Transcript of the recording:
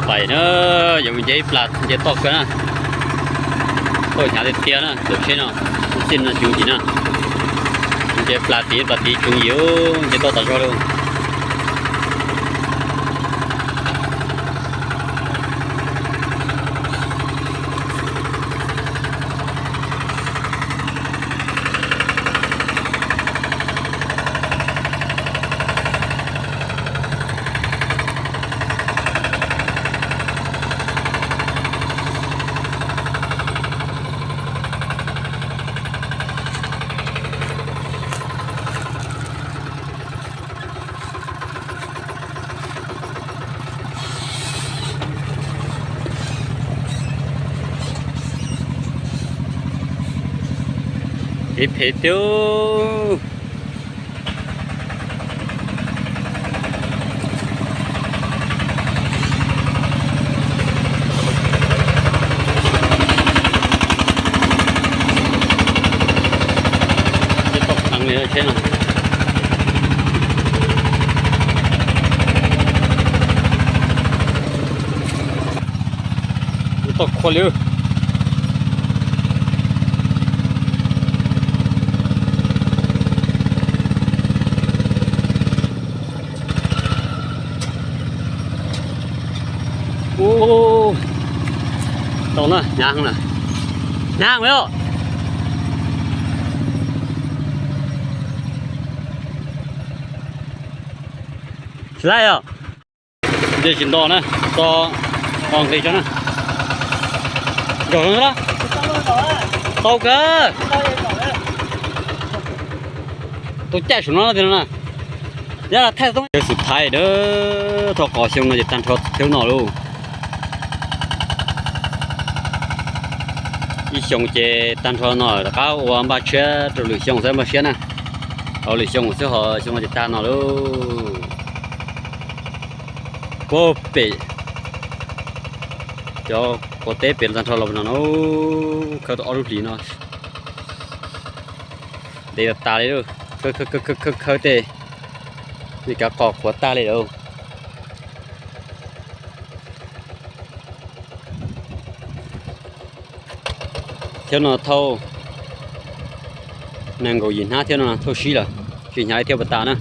Pais na, yuav mus nce ib plas nce toj kawg na. Toj hnyav tiag tiag na, tus tsheb no, txij no tsoov yim na. Nce plas tid, plas tid tsoov yim, nce toj tas zog lauj. Kev phem tiag. Toj heev li tsheb no. Toj khuav li. Ub, tau na, hnyav heev na. Hnyav heev os. Tsis laij os. Nce tsis nto na, tso, tso nqis tso na. Nrog zoo na. Tau kawg. Tau caij saum no tiag no na. Yog thaij toob, xus thaiv dawb, thov qhov xyoo no ces tag nrho xyoo no lauj. Ib xyoo ces tag nrho no rov qab ua npaj tshiab rau lwm xyoo xwb npaj siab na. Hauv lwm xyoo xwb ho xyoo no ces tag no lauj. Puag pem cov quav teb pem tag nrho los no na, khawb tau ob lub hlis no. Ntev tas tas li lauj, khawb khawb tej, li kav qos qhuav tag li lauj. Thiab no thauj nees nkaum yim hnab thiab no thauj sib lawm, tsis hnyav li thiab puas tas na.